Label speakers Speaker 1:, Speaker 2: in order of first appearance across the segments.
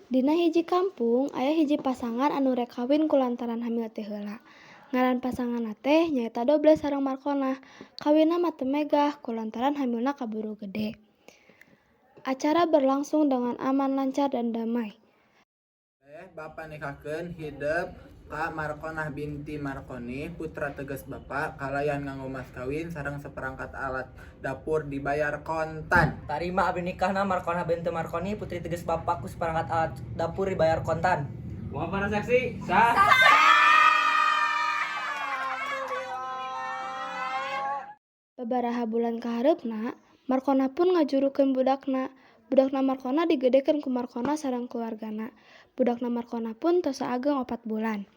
Speaker 1: Dina hiji kampung aya hiji pasangan anu rek kawin kulantaran hamil ti heula. Ngaran pasanganna teh nyaeta Doble sareng Markonah. Kawinna mah teu megah kulantaran hamilna kaburu gede. Acara berlangsung dengan aman, lancar, dan damai.
Speaker 2: Bapak nikahkeun hidep ka Markonah binti Markoni putra teges Bapak kalayan nganggo mas kawin sareng seperangkat alat dapur dibayar kontan.
Speaker 3: Tarima abdi nikahna Markonah binti Markoni putri teges Bapak ku seperangkat alat dapur dibayar kontan.
Speaker 4: Kumaha para saksi? Sah.
Speaker 1: Babaraha bulan kahareupna, Markonah pun ngajurukeun budakna. Budakna Markonah digedekeun ku Markonah sareng keluargana. Budakna Markonah pun tos saageng 4 bulan.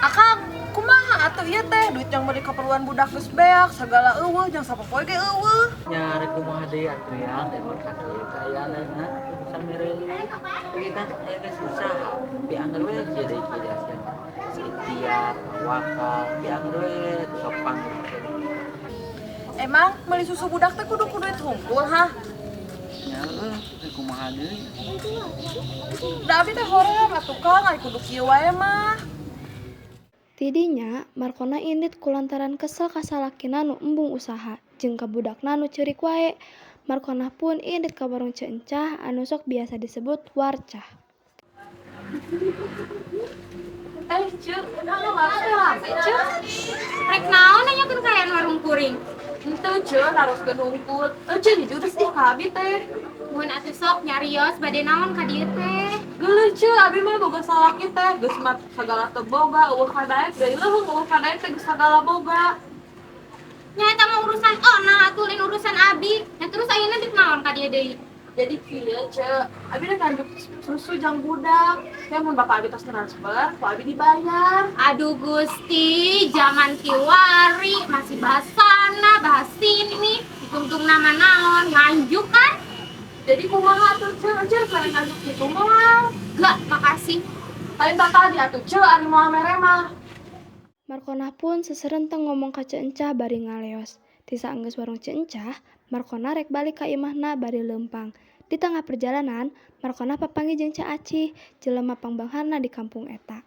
Speaker 5: Akang, kumaha atuh ieu teh duit yang beli keperluan budak geus beak, sagala eueuh jang sapopoe ge eueuh.
Speaker 6: Nya rek kumaha deui atuh ya, teh berkat deui kaayana urusan mere. Kita aya geus susah, tapi angger we kieu deui kieu jelaskeun. Ikhtiar, tawakal, tapi angger we sopang.
Speaker 5: Emang meuli susu budak teh kudu ku duit hungkul hah?
Speaker 6: Nya heueuh, teh kumaha deui?
Speaker 5: Da abi teh hoream atuh Kang, ai kudu kieu wae mah.
Speaker 1: Tidinya, Markonah indit kulantaran kesel ka salakina nu embung usaha jeung ka budakna nu ceurik wae. Markonah pun indit ka warung Ceu Encah anu sok biasa disebut Warcah.
Speaker 5: Ceu, rame, Ceu.
Speaker 7: Rek naon nanyakeun kaayaan warung kuring?
Speaker 5: Henteu, Ceu, naroskeun hungkul. Ceu, jurus deh ka abi teh.
Speaker 7: Mun atuh sok nyarios bade naon ka dieu teh?
Speaker 5: Geuleuh, Ceu, abi mah boga salaki teh, geus mah sagala teu boga, eueuh kadaek deui leuheung eueuh kadaek teh geus sagala boga.
Speaker 7: Nya eta mah urusan ona atuh lain urusan abi. Nya terus ayeuna deuk naon ka dieu deui?
Speaker 5: Jadi kieu, Ceu, abi rek nganjuk susu jang budak. Teh mun bapak abi tos transfer, ku abi dibayar.
Speaker 7: Aduh Gusti, zaman kiwari masih bahas sana, bahas sini, ditungtung nama naon, nganjuk kan?
Speaker 5: Jadi kumaha atuh, Ceu? Ceu, kalian nganjuk kitu moal?
Speaker 7: Gak, makasih.
Speaker 5: Lain tadi atuh, Ceu, ari moal mere mah.
Speaker 1: Markonah pun seserenteng ngomong ka Ceu Encah bari ngaleos. Ti saenggeus warung Ceu Encah, Markonah rek balik ka imahna bari leumpang. Di tengah perjalanan, Markonah papanggih jeung Ceu Acih, jelema pangbeungharna di kampung eta.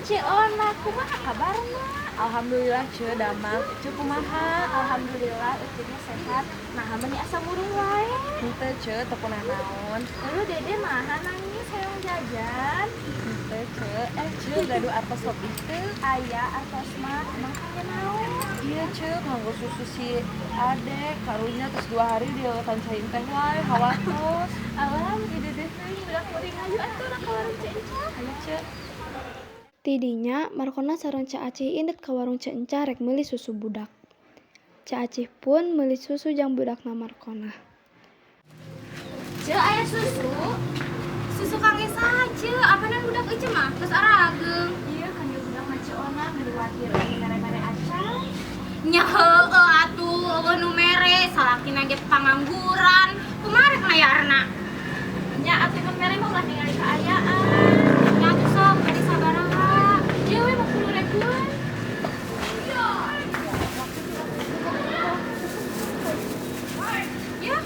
Speaker 8: Ceu Ona, kumaha kabarna?
Speaker 5: Alhamdulillah, Ceu, damang. Ceu kumaha?
Speaker 8: Alhamdulillah, Eceu sehat. Nah, meni asa murung wae.
Speaker 5: Henteu, Ceu, teu kuna naon.
Speaker 8: Lalu Dede maha nangis hayang jajan.
Speaker 5: Henteu, Ceu. Ceu, gaduh artos lebih teu?
Speaker 8: Aya artos mah, emang kangge naon?
Speaker 5: Iya, Ceu, nganggo susu si Ade, karunya terus 2 hari dia cai teh wae, hawatos.
Speaker 8: Alam, di Dede teh budak kuring ayu atuh ka warung Ceu Encah.
Speaker 5: Ayo, Ceu.
Speaker 1: Tidinya, Markonah sareng Ceu Acih indit ka warung Ceu Encah rek meuli susu budak. Ceu Acih pun meuli susu jang budakna Markonah.
Speaker 7: Ceu, aya susu? Susu kangge saha, Ceu? Apanan budak ece mah? Terus arageung.
Speaker 8: Iya, kangge budak mah Ceu Ona ngaliwatir aya mere-mere acan.
Speaker 7: Nya heueuh atuh, eueuh nu mere, salakina ge pangangguran. Kumaha rek mayarna?
Speaker 8: Nya atuh mun mere mah ulah ningali kaayaan.
Speaker 7: Nya atuh sok bari sabaraha?
Speaker 8: Ieu we 50 ribuan.
Speaker 7: Ya.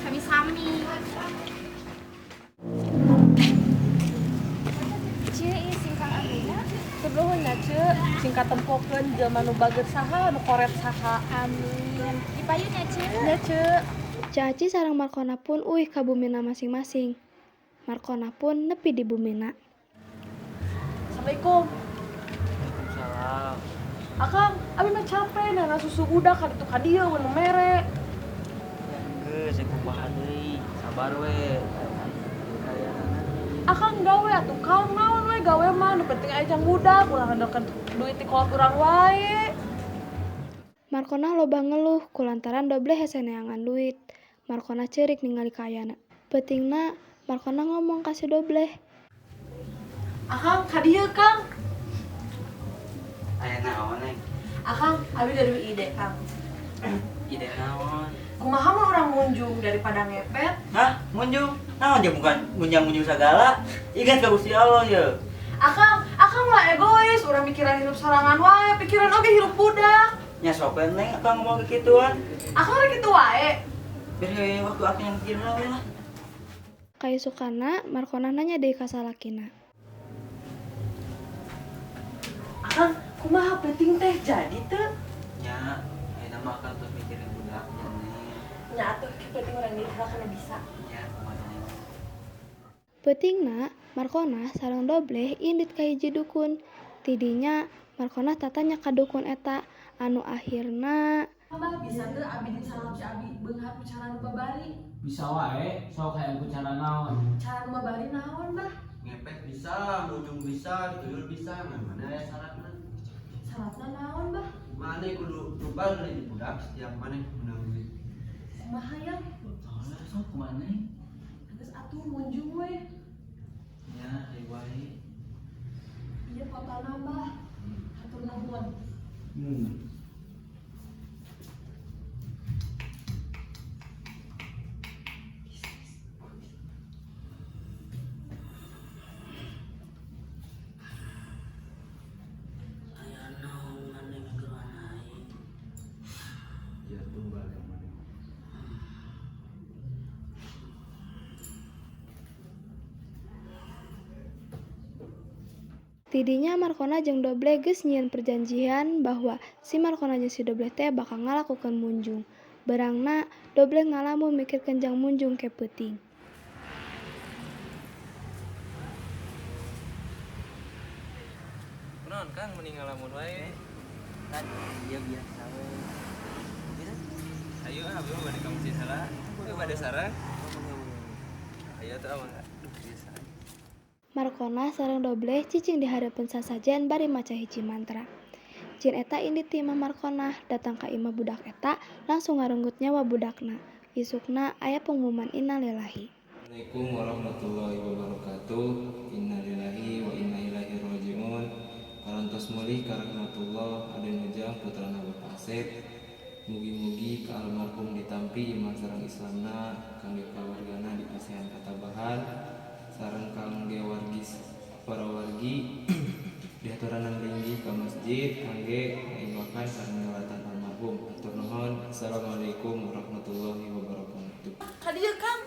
Speaker 7: Sami-sami.
Speaker 8: Ceu, ieu singkang abina.
Speaker 5: Nuhun nya, Ceu. Sing katempokeun jelema nu bager saha, nu koret saha.
Speaker 8: Amin. Dipayun ya, Ceu.
Speaker 5: Nya, Ceu.
Speaker 1: Ceu Acih sareng Markonah pun uih ka bumina masing-masing. Markonah pun nepi di bumina.
Speaker 5: Assalamualaikum.
Speaker 6: Waalaikumsalam.
Speaker 5: Akang, abi mah capek nana susu budak ka ditu ka dieu we nu mere.
Speaker 6: Geus, kumaha deui? Sabar we.
Speaker 5: Akang gawe atuh Kang, naon we gawe mah nu penting aya jang budak, ulah ngandalkeun duit ti kolot urang wae.
Speaker 1: Markonah loba ngeluh kulantaran doble hese neangan duit. Markonah ceurik ningali kaayana. Peutingna Markonah ngomong ka si Dobleh.
Speaker 5: Akang, ka dieu Kang.
Speaker 6: Aya naon, Neng?
Speaker 5: Akang, abi gaduh ide, Kang.
Speaker 6: Ide naon?
Speaker 5: Kumaha mun urang ngunjung daripada ngepet?
Speaker 6: Hah? Ngunjung? Naon jeung bukan ngunjang-ngunjung sagala? Ingat ka Gusti Allah ye.
Speaker 5: Akang, akang mah egois, urang mikiran hirup sorangan wae, pikiran oge hirup budak.
Speaker 6: Nya sok we Neng akang ngomong kekituan.
Speaker 5: Akang rek kitu wae.
Speaker 6: Bere waktu akang yang mikir we lah.
Speaker 1: Kaisukana Markonah nanya deui ka salakina.
Speaker 5: Akang, kumaha peuting teh jadi teu?
Speaker 6: Nya, ayeuna mah akang terus mikirin budak nya Neng.
Speaker 5: Nya atuh ke peuting urang deui heula kana bisa.
Speaker 6: Nya kumaha Neng.
Speaker 1: Peutingna Markonah sareng Dobleh indit ka hiji dukun. Tidinya Markonah tatanya ka dukun eta anu akhirna
Speaker 5: Abah bisa teu abi di salaki abi beunghar ku cara nu babari.
Speaker 4: Bisa wae, sok hayang ku cara naon.
Speaker 5: Cara nu babari naon, Bah?
Speaker 9: Ngepet bisa, munjung bisa, tuyul bisa, ngan mana aya syaratna?
Speaker 5: Syaratna naon, Bah?
Speaker 9: Maneh kudu tumbal dari budak setiap maneh menang duit.
Speaker 5: Kumaha ya?
Speaker 6: Soalnya sok kumaha Neng?
Speaker 5: Geus atuh munjung we.
Speaker 6: Nya hayu wae.
Speaker 5: Ieu fotona, Bah. Hatur nuhun.
Speaker 6: Aya naon maneh ngageroan aing?
Speaker 9: Ya tumbal yang maneh.
Speaker 1: Tidinya Markonah jeung Dobleh geus nyieun perjanjian bahwa si Markonah jeung si Dobleh teh bakal ngalakukeun munjung. Beurangna Dobleh ngalamun mikirkeun jang munjung ke peuting.
Speaker 4: Kunaon Kang mending ngalamun wae.
Speaker 6: Kan dia biasa we. Gitu.
Speaker 4: Ayo ah, abdi mah bade ka masjid heula. Ayo bade sareng. Ayo atuh mangga. Duh, biasa.
Speaker 1: Markonah sareng Dobleh cicing di hareupeun sasajen bari maca hiji mantra. Jin eta indit ti imah Markonah datang ka imah budak eta langsung ngarenggut nyawa budakna. Isukna aya pengumuman innalillahi.
Speaker 10: Assalamualaikum warahmatullahi wabarakatuh. Innalillahi wa inna ilaihi rajiun. Parantos mulih ka rahmatullah Aden Ujang putrana Bapak Asep. Mugi-mugi ka almarhum ditampi iman sareng Islamna kangge kaluargana dipasihan katabahan sareng kangge wargi para wargi diaturanan linggih ka masjid kangge ngaimakan sareng nyolatan almarhum. Hatur nuhun. Assalamualaikum warahmatullahi wabarakatuh.
Speaker 5: Ka dieu, Kang.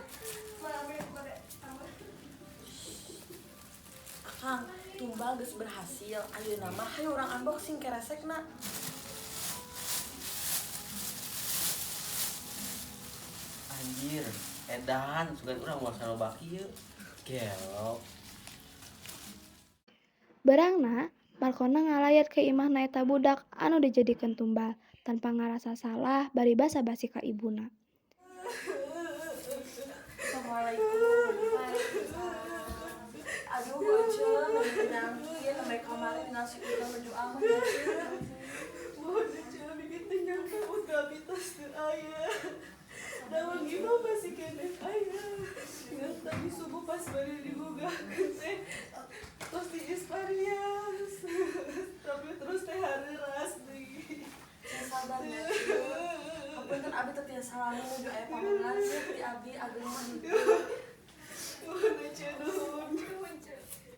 Speaker 5: Akang, tumbal geus berhasil. Ayeuna mah hayu urang unboxing keresekna.
Speaker 6: Anjir, edan sugan urang moal saloba kieu. Gelok.
Speaker 1: Beurangna Markonah ngalayat ka imahna eta budak anu dijadikeun tumbal tanpa ngarasa salah bari basa-basi ka ibuna.
Speaker 5: Assalamualaikum. Aduh, Ece, nembe nembe kamari tinggal si urang nuju amat, Ece.
Speaker 11: Mohon Ece, bikin tinggal kamu gabi tas teu aya. Da wengi mah masih keneh aya. Ngan tadi subuh pas bari digugahkeun teh tos tiis parias. Tapi terus teh hareuras deui.
Speaker 5: Sing sabar nya, Ece. Hapunten abi teh tiasa lamun nuju aya pamengan ti abi ageung mah henteu.
Speaker 11: Nuhun Ece, nuhun.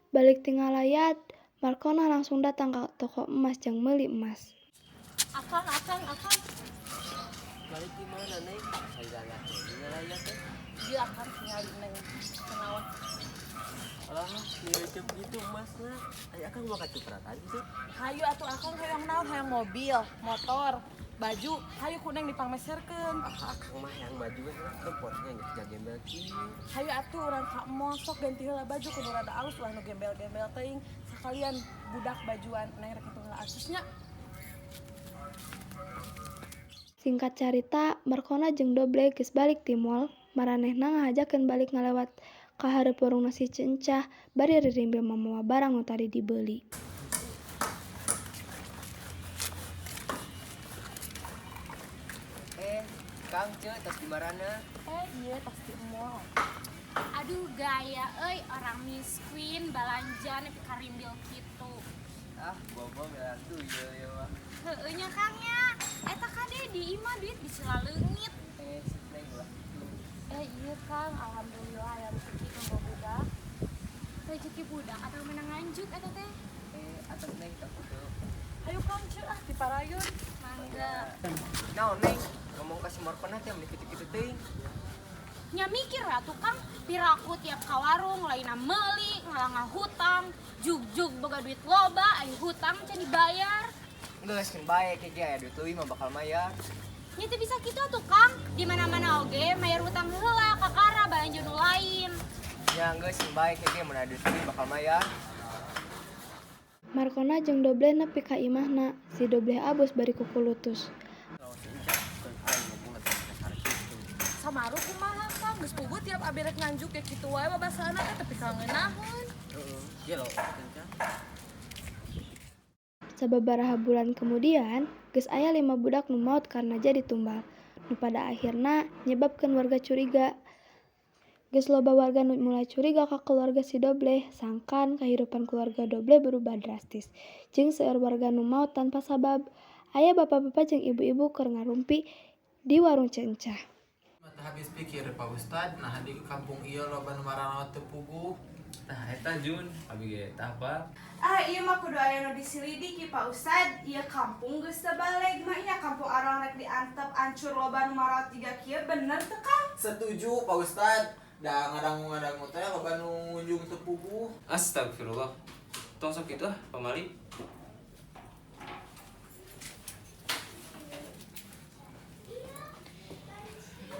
Speaker 1: Balik ti ngalayat, Markonah langsung datang ka toko emas jang meuli emas.
Speaker 7: Akang, akang, akang.
Speaker 6: Balik di mana Neng? Salila teh ngalayat teh.
Speaker 5: Ieu akang ningali Neng kenaon.
Speaker 6: Alah, ngeuceup gitu emasna. Aya akang mau kacupratan gitu.
Speaker 5: Hayu atuh akang hayang naon hayang mobil, motor, baju, hayu ku Neng dipangmeserkeun.
Speaker 6: Ah, akang mah yang baju we lah tempatnya geus gembel kieu.
Speaker 5: Hayu atuh urang ka mall sok ganti heula baju kudu rada alus ulah nu gembel-gembel teuing. Sakalian budak bajuan Neng rek hitung heula asusnya.
Speaker 1: Singkat carita, Markonah jeung Dobleh geus balik ti mall, maranehna ngahajakeun balik ngalewat ka hareup warungna si Cencah bari ririmbil mamawa barang nu tadi dibeuli.
Speaker 6: Kang ce tas di marana?
Speaker 5: Iya tas di mall.
Speaker 7: Aduh gaya euy orang miskin balanja nepi ka rimbil kitu.
Speaker 6: Ah, bobo belah tuyul ya mah.
Speaker 7: Heueuh nya Kang nya. Eta kade di imah duit bisa leungit.
Speaker 6: Sip neng lah gitu.
Speaker 5: Iya Kang, alhamdulillah aya rezeki kanggo budak.
Speaker 7: Rezeki budak atau menang lanjut eta teh?
Speaker 6: Atas neng tak kudu.
Speaker 5: Hayu Kang Ceu ah diparayun.
Speaker 7: Mangga.
Speaker 4: Naon Neng, ngomong ka si Markonah teh meni kitu-kitu teuing.
Speaker 7: Nya mikir atuh Kang, piraku tiap ka warung lainna meuli, ngalah hutang, jug-jug boga duit loba, ari hutang can dibayar.
Speaker 4: Geus keun bae ke ge aya duit leuwih mah bakal mayar.
Speaker 7: Nya teu bisa kitu atuh Kang, di mana-mana oge mayar hutang heula kakara balanja nu lain.
Speaker 4: Nya geus keun bae ke ge mun aya duit leuwih bakal mayar.
Speaker 1: Markonah jeung Dobleh nepi ka imahna, si Dobleh abus bari kukulutus.
Speaker 5: Samaru kumaha Kang, geus puguh tiap abi rek nganjuk ge kitu wae babasana teh tepi ka ngeunaheun.
Speaker 4: Heeh, gelo kenca.
Speaker 1: Sababaraha bulan kemudian, geus aya 5 budak nu maot karena jadi tumbal, nu pada akhirna nyebabkeun warga curiga. Geus loba warga nu mulai curiga ka keluarga si Dobleh, sangkan kahirupan keluarga Dobleh berubah drastis. Jeung seueur warga nu maot tanpa sabab. Aya bapak-bapak jeung ibu-ibu keur ngarumpi di warung Cencah.
Speaker 2: Mata habis pikir Pak Ustad, nah di kampung ieu loba nu maranaot teu puguh.
Speaker 10: Tah eta Jun, abi ge tah apa?
Speaker 11: Ah ieu mah kudu aya nu disilidiki Pak Ustad. Ieu kampung geus teu baleg mah nya kampung arang rek diantep ancur loba nu maraot jiga kieu bener teu Kang?
Speaker 2: Setuju Pak Ustad. Da ngadangu-ngadangu teh loba nu ngunjung teu puguh.
Speaker 10: Astagfirullah. Tong sok kitu ah, pamali.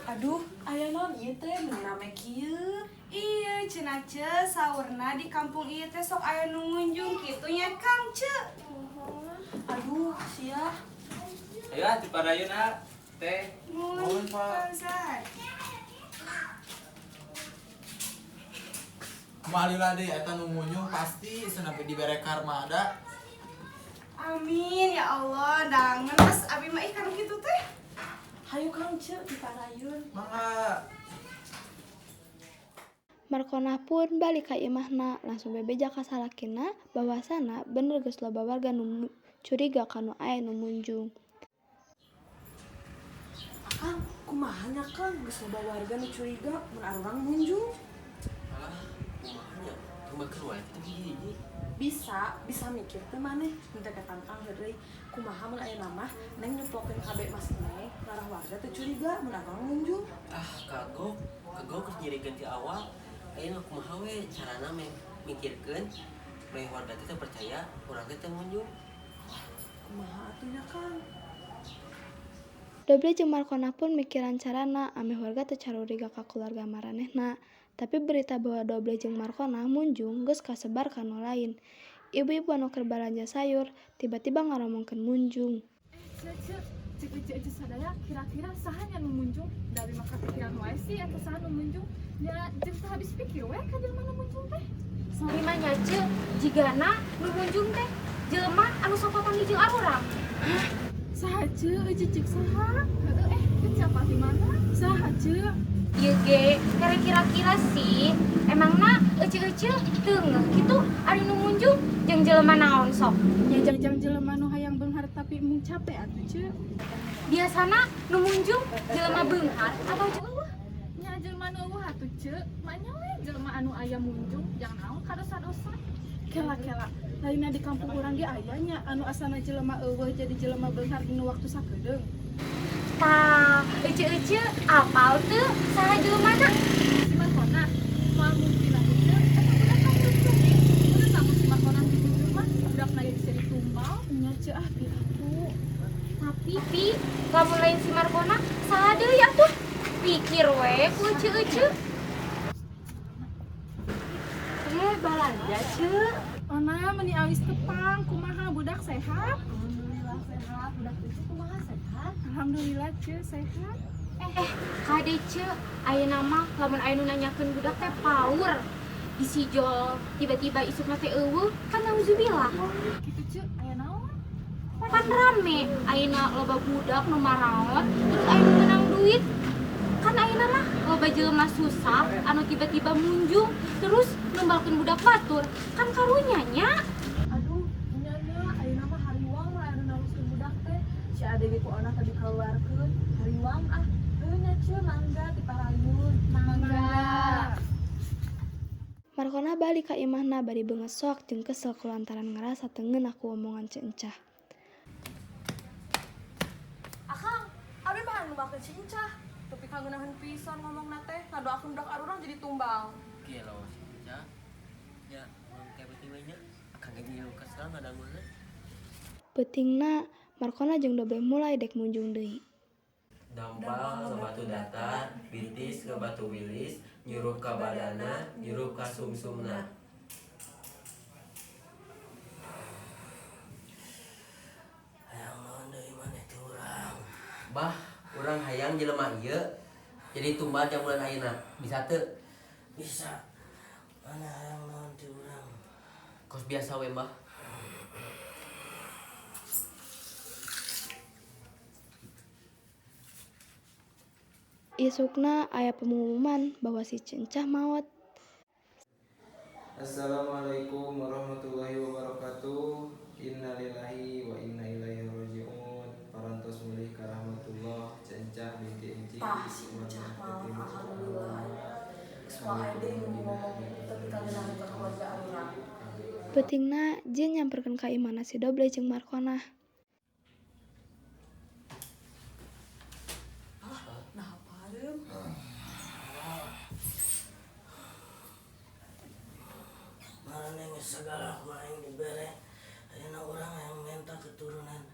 Speaker 5: Aduh, aya naon ieu teh mun rame kieu?
Speaker 11: Iya, cenah ce saurna di kampung ieu teh sok aya nu ngunjung kitu nya Kang ce.
Speaker 5: Aduh, sia.
Speaker 10: Ayo ah diparayun ah, teh.
Speaker 11: Nuhun Pak Ustad.
Speaker 2: Kumaha lila deui eta nu ngunjung pasti sampai dibere karma da.
Speaker 11: Amin ya Allah, dangen mas abi mah ih kanu kitu teh.
Speaker 5: Hayu Kang Ceu diparayun.
Speaker 2: Mangga.
Speaker 1: Markonah pun balik ka imahna langsung bebeja ka salakina bahwasana bener geus loba warga nu curiga kanu aya nu munjung.
Speaker 5: Akang, kumaha nya Kang geus loba warga nu curiga mun arurang munjung?
Speaker 4: Alah, kumaha nya? Tumbal wae kitu hiji-hiji.
Speaker 5: Bisa mikir teh maneh henteu ka tangkang heureuy. Kumaha mun aya mah neng nyeplokeun kabeh mas neng ngarah warga teh curiga mun arurang munjung.
Speaker 4: Ah, kagok, kagok geus nyirikeun ti awal. Ayeuna kumaha we carana mikirkeun meh warga teh teu percaya urang teh teu ngunjung.
Speaker 5: Kumaha atuh nya Kang?
Speaker 1: Dobleh jeung Markonah pun mikiran carana ameh warga teu caruriga ka keluarga maranehna. Tapi berita bahwa Dobleh jeung Markonah munjung geus kasebar ka nu lain. Ibu-ibu anu keur balanja sayur tiba-tiba ngaromongkeun munjung.
Speaker 12: Ceu, ceu, cek ece ece sadaya kira-kira saha nya nu munjung? Da abi mah kapikiran wae sih eta saha nu munjung. Nya jeung teu habis pikir we ka jelema nu munjung teh.
Speaker 7: Sorry mah nya ceu, jigana nu munjung teh jelema anu sok papanggih jeung arurang.
Speaker 12: Hah? Saha ceu, ece cek saha? Heueuh eh, siapa di mana? Saha ceu?
Speaker 7: Ieu ge kere kira-kira sih emangna ece-ece teu ngeuh kitu ari nu munjung jeung jelema naon sok.
Speaker 12: Nya jang jelema nu hayang beunghar tapi mung capek atuh ceu.
Speaker 7: Biasana nu munjung jelema beunghar atau eueuh?
Speaker 12: Nya jelema nu eueuh atuh ceu, manya we jelema anu aya munjung jang naon kadosa-dosa. Kela-kela, lainna di kampung urang ge aya nya anu asana jelema eueuh jadi jelema beunghar dina waktu sakedeung.
Speaker 7: Tah, ece-ece apal teu saha jelemana?
Speaker 12: Si Markonah, moal mungkin atuh ceu, eta budak ka murid keneh. Geus lamun si Markonah dijujur mah budakna ge bisa ditumbal. Nya ceu ah piraku.
Speaker 7: Tapi pi, lamun lain si Markonah saha deui atuh? Pikir we ku ece-ece. Balanja ceu.
Speaker 12: Ona meni awis tepang, kumaha budak sehat? Alhamdulillah sehat. Budak cucu kumaha sehat? Alhamdulillah ceu sehat.
Speaker 7: Kade ceu, ayeuna mah lamun aya nu nanyakeun budak teh power. Disijol tiba-tiba isukna teh eueuh, kan nauzubillah.
Speaker 12: Kitu ceu, aya naon?
Speaker 7: Pan rame ayeuna loba budak nu maraot, terus aya nu menang duit. Kan ayeuna mah loba jelema susah anu tiba-tiba munjung terus numbalkeun budak batur, kan karunya nya.
Speaker 5: Aduh, nya nya ayeuna mah hariwang lah anu naruskeun budak teh. Si ade ge ku ona tadi kaluarkeun, hariwang ah. Heuh nya ceu mangga diparayun.
Speaker 7: Mangga.
Speaker 1: Markonah balik ka imahna bari beungeut soak jeung kesel kulantaran ngarasa teu ngeunah ku omongan Ceu Encah.
Speaker 5: numbalkeun si Encah. Tapi kangeunaheun pisan ngomongna teh, ngadoakeun budak arurang jadi tumbal.
Speaker 4: Gelo si Encah. Ya, urang teh penting we nya. Akang ge ngilu kesel ngadanguna.
Speaker 1: Peutingna, Markona jeung Dobleh mulai dek munjung deui.
Speaker 4: Dampal ka batu datar, bitis ka batu wilis, nyurup ka badana, nyurup ka sumsumna. Hayang naon deui maneh ti urang? Bah, urang hayang jelema ieu jadi tumbal jang bulan ayeuna. Bisa teu? Bisa. Mana hayang naon ti urang? Kos biasa we, Mbah.
Speaker 1: Isukna aya pengumuman bahwa si Cencah maot.
Speaker 10: Assalamualaikum warahmatullahi wabarakatuh. Innalillahi wa inna ilaihi raji'un. Parantos mulih ka rahmatullah Cencah binti Encing.
Speaker 5: Tah si Encah maot, alhamdulillah. Geus wae deui nu ngomong tapi kangeunaheun ka keluarga arurang.
Speaker 1: Peutingna jin nyamperkeun ka imahna si Dobleh jeung Markonah.
Speaker 5: Alah, nah pareum.
Speaker 9: Marane geus sagala ku aing dibere. Ayeuna urang hayang menta keturunan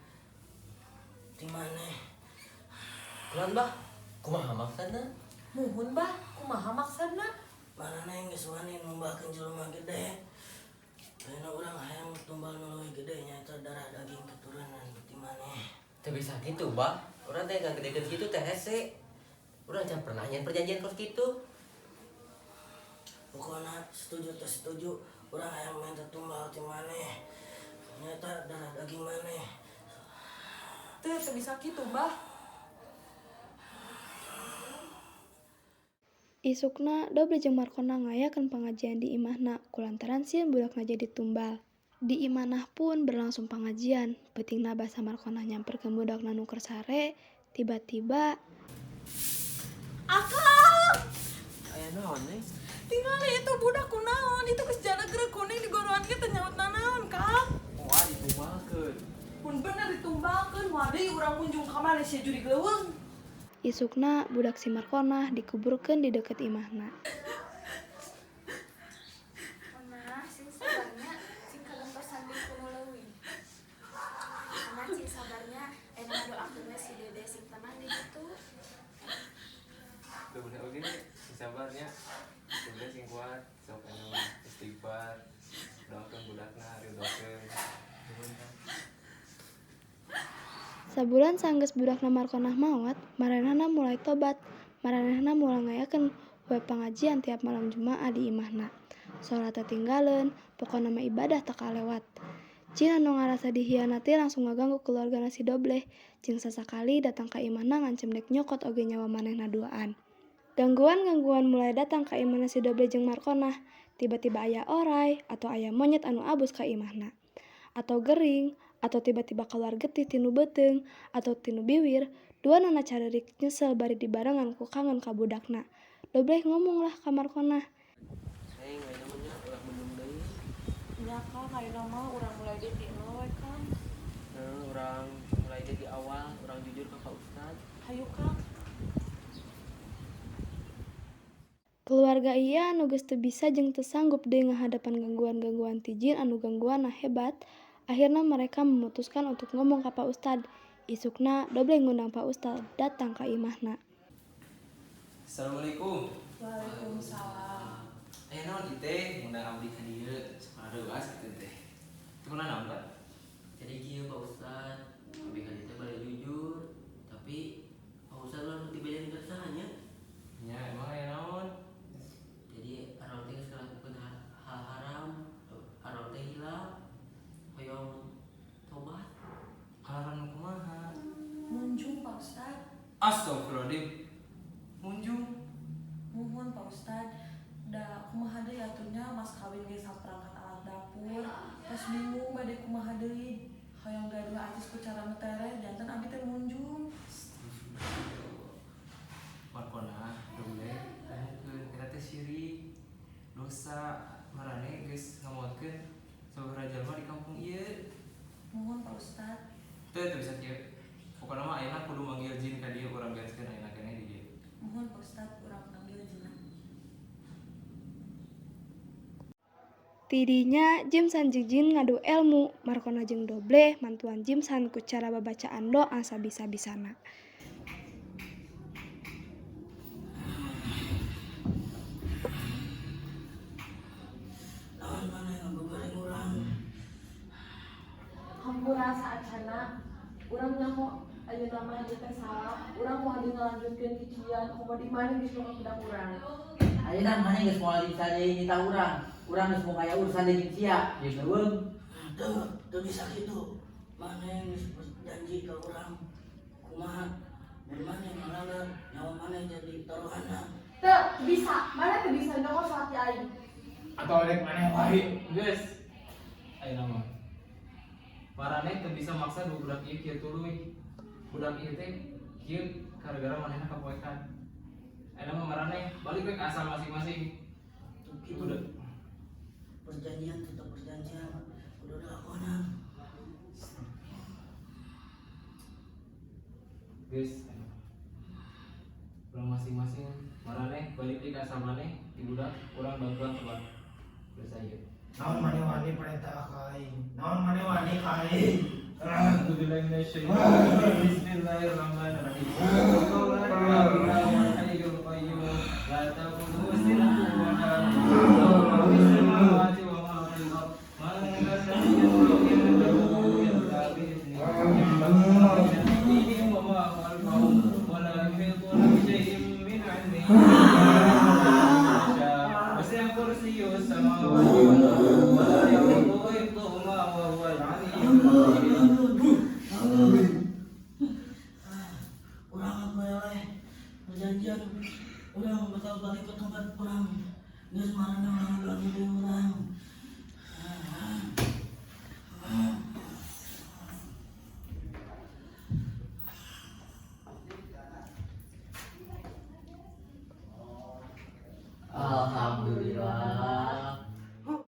Speaker 9: ti maneh.
Speaker 4: Kulan, Bah. Kumaha maksudna?
Speaker 5: Muhun bah, kumaha maksudna?
Speaker 9: Marane geus wani numbalkeun jelema gede. Ayeuna urang hayang tumbal nu leuwih gede nyaeta darah daging keturunan ti maneh.
Speaker 4: Teu bisa kitu, Bah. Urang teh ngagedekeun kitu teh hese. Urang can pernah nyen perjanjian kos kitu.
Speaker 9: Pokona setuju teu setuju, urang hayang minta tumbal ti maneh. Nyaeta darah daging maneh.
Speaker 5: Teu teu bisa kitu, Bah.
Speaker 1: Isukna, Dobleh jeung Markona ngayakeun pangajian di imahna kulantaran sieun budakna jadi tumbal. Di imahna pun berlangsung pangajian. Peutingna basa Markona nyamperkeun budakna nu keur sare, tiba-tiba
Speaker 5: Akang!
Speaker 4: Aya naon, Neng?
Speaker 5: Tingali itu budak kunaon, itu geus jana geureuh kuning di goroan ge teu nyaut nanaon, Kang.
Speaker 10: Wah, ditumbalkeun.
Speaker 5: Pun bener ditumbalkeun, moal deui urang munjung ka maneh sia jurig leuweung.
Speaker 1: Isukna budak si Markonah dikuburkeun di deket imahna.
Speaker 8: Nah, sing sabarnya sing kagentosan deui ku nu leuwih. Nah, sing sabarnya ayeuna ngadoakeun we si Dede sing tenang di ditu.
Speaker 10: Dobleh oge sing sabarnya. Dobleh sing kuat, sok anu istighfar. Doakeun budakna, ridhokeun. Nuhun, Kang.
Speaker 1: Sabulan sanggeus budakna Markonah maot, maranehna mulai tobat. Maranehna mulai ngayakeun we pangajian tiap malam Jumaah di imahna. Salat teu tinggaleun, pokona mah ibadah teu kalewat. Jin anu ngarasa dihianati langsung ngaganggu keluargana si Dobleh, jeung sasakali datang ka imahna ngancem dek nyokot oge nyawa manehna duaan. Gangguan-gangguan mulai datang ka imahna si Dobleh jeung Markonah. Tiba-tiba aya oray atau aya monyet anu abus ka imahna. Atau gering, atau tiba-tiba keluar getih tinu beuteung atau tinu biwir, duanana careurik nyesel bari dibarengan ku kangen ka budakna. Dobleh ngomong lah ka Markonah.
Speaker 4: Neng, ayeuna mah nya ulah munjung deui.
Speaker 5: Nya Kang, ayeuna mah urang mulai deui ti nol we, Kang.
Speaker 4: Heuh, urang mulai deui di awal, urang jujur ka Pak Ustad.
Speaker 5: Hayu, Kang.
Speaker 1: Keluarga ieu anu geus teu bisa jeung teu sanggup deui ngahadapan gangguan-gangguan ti jin anu gangguanna hebat, akhirna mereka memutuskan untuk ngomong ka Pak Ustad. Isukna Dobleh ngundang Pak Ustad datang ka imahna.
Speaker 10: Assalamualaikum.
Speaker 5: Waalaikumsalam.
Speaker 10: Aya naon ieu teh ngundang abdi ka dieu sakola reuas kitu teh. Teu kunaon naon, Pak?
Speaker 4: Jadi kieu Pak Ustad, abdi ka dieu teh bade jujur, tapi Pak Ustad ulah nu dibejakeun ka saha nya.
Speaker 10: Nya, emang aya naon?
Speaker 4: Jadi arang teh geus ngalakukeun hal haram, arang teh hilap, hoyong tobat.
Speaker 10: Haram kumaha?
Speaker 5: Munjung Pak Ustad.
Speaker 10: Astagfirullahaladzim. Munjung.
Speaker 5: Muhun Pak Ustad. Da kumaha deui atuh nya mas kawin ge saperangkat alat dapur. Tos bingung bade kumaha deui. Hoyong gaduh acis ku cara nu tereh janten abi teh munjung.
Speaker 10: Markona, Dobleh, dangukeun eta teh syirik. Dosa marane geus ngamaotkeun sabaraha jalma di kampung ieu.
Speaker 5: Muhun Pak Ustad.
Speaker 10: Teu teu bisa kieu. Pokona mah ayeuna kudu manggil jin ka dieu urang bereskeun.
Speaker 1: Ti dinya Jimsan jeung jin ngadu elmu, Markonah jeung Dobleh mantuan Jimsan ku cara babacaan doa sabisa-bisana.
Speaker 9: Naon maneh ngagogoreng urang?
Speaker 5: Hampura saacana urang nyaho ayeuna mah ieu teh salah. Urang moal ngalanjutkeun cician komo di maneh geus nyokot budak urang.
Speaker 6: Ayeuna maneh geus moal bisa deui nyita urang. Urang geus moal aya urusan deui jeung sia. Geus leuweung.
Speaker 9: Teu, teu bisa kitu. Maneh geus janji ka urang. Kumaha? Mun maneh ngalanggar, nyawa maneh jadi taruhanna.
Speaker 5: Teu bisa, maneh teu bisa nyokot salaki aing.
Speaker 10: Atau rek maneh wae. Geus. Ayeuna mah. Maraneh teu bisa maksa dua budak ieu kieu tuluy. Budak ieu teh kieu gara-gara manehna kapoekan. Ayeuna mah maraneh balik we ka asal masing-masing.
Speaker 9: Teu kitu.
Speaker 10: Udah.
Speaker 9: Perjanjian tetap perjanjian, kudu dilakonan.
Speaker 10: Geus. Urang masing-masing maraneh balik deui ka asal maneh di budak urang bantuan telat. Geus ieu.
Speaker 13: Naon maneh wani perintah ka aing? Naon maneh wani ka aing?
Speaker 10: Bismillahirrahmanirrahim. Hayyul qayyum la ta'khudhuhu sinatun wa la nawm ma fis samawati wa ma fil ard. Man dzal ladzi yashfa'u 'indahu illa bi'iznihi ya'lamu ma bayna aydihim wa ma khalfahum wa la yuhituna bi syai'in min 'ilmihi illa bima syaa. Wasi'a kursiyyuhu as-samawati wal ard wa la ya'uduhu hifdhuhuma wa huwal 'aliyyul 'azim.
Speaker 9: Urang eleh perjanjian urang bakal balik ke tempat urang. Geus maraneh urang ganggu deui urang.
Speaker 6: Alhamdulillah.